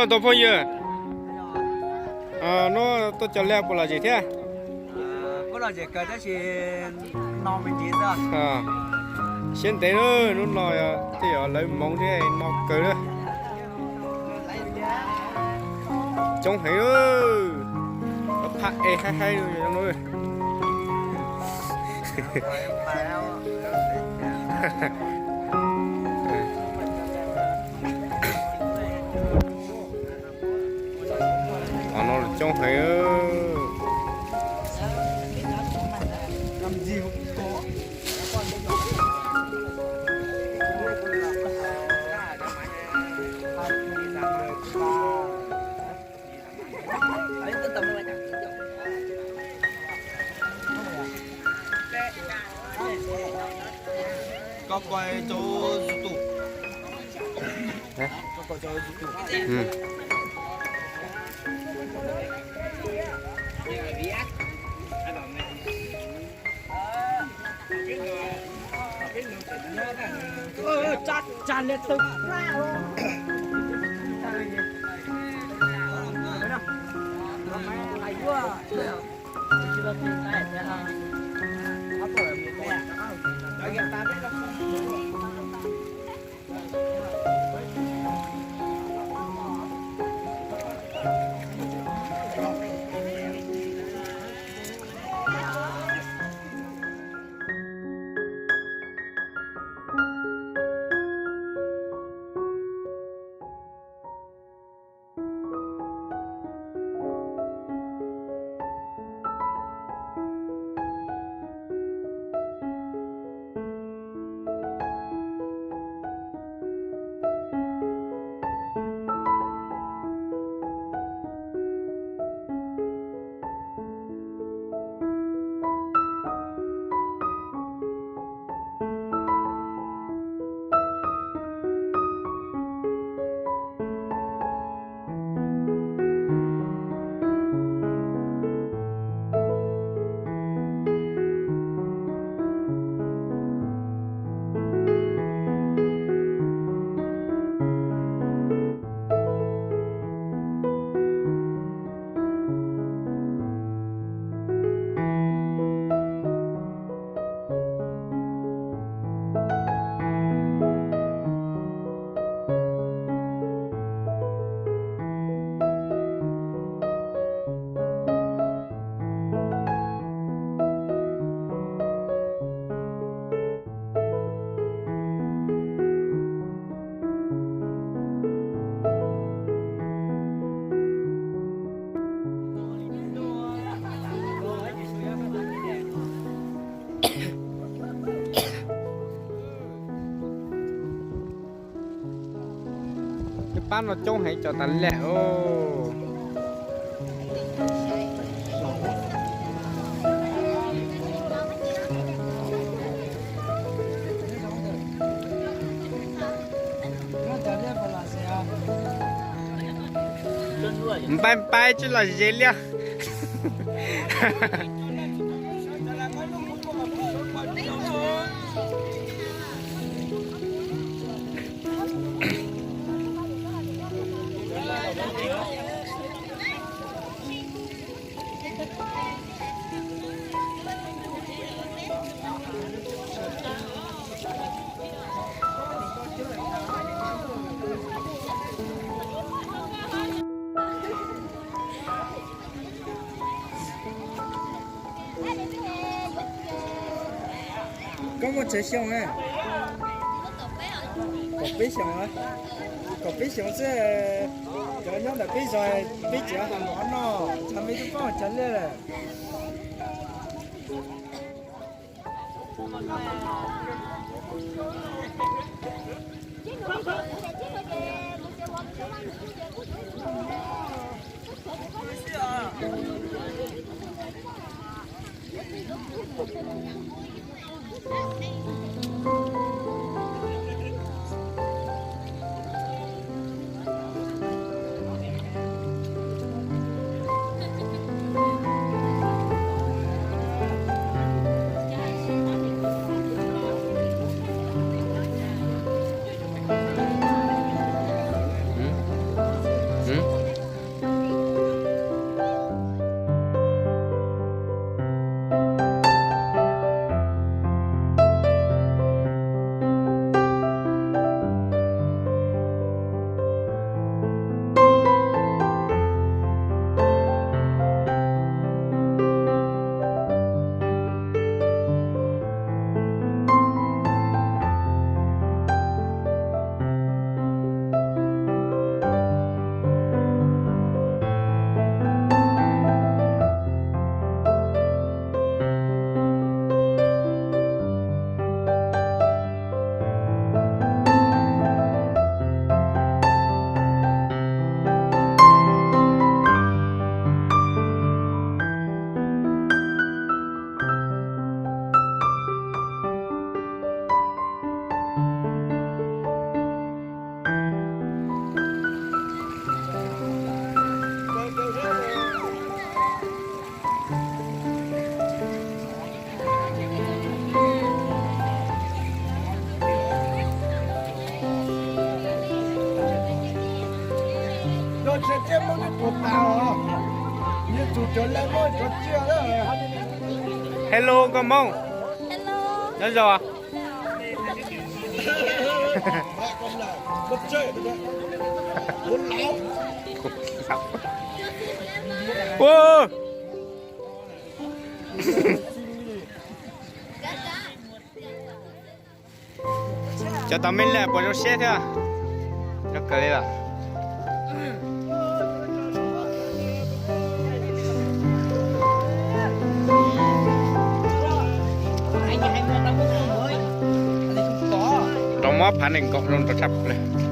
Tau phooj ywg, hnub tuaj cog liaj puas lom zem thiab? Siab ntev, hnub no tej zaum lawv hmoov thiab no kawg lawm. Coob heev, phaj es haib haib no. Qhov no coob heev. Koj koj cov tus, koj koj cov tus. Tej pab no coob heev cov tas liaj os. Npai npai tsis los ze liaj. Koj muaj tsawg xyoo na? Kaum peb xyoos, kaum peb xyoos xwb. Cov nyob ntawm peb zos peb tsev hais los noj, tshav me tub poj tshav liaj lawm. Hello, nkauj Hmoob. Nyob zoo. Ua, cov tau me lawm puas zoo siab thiab? Zoo kawg li lawm. Rau mob phav nees nkaum no rau tshaj plaws.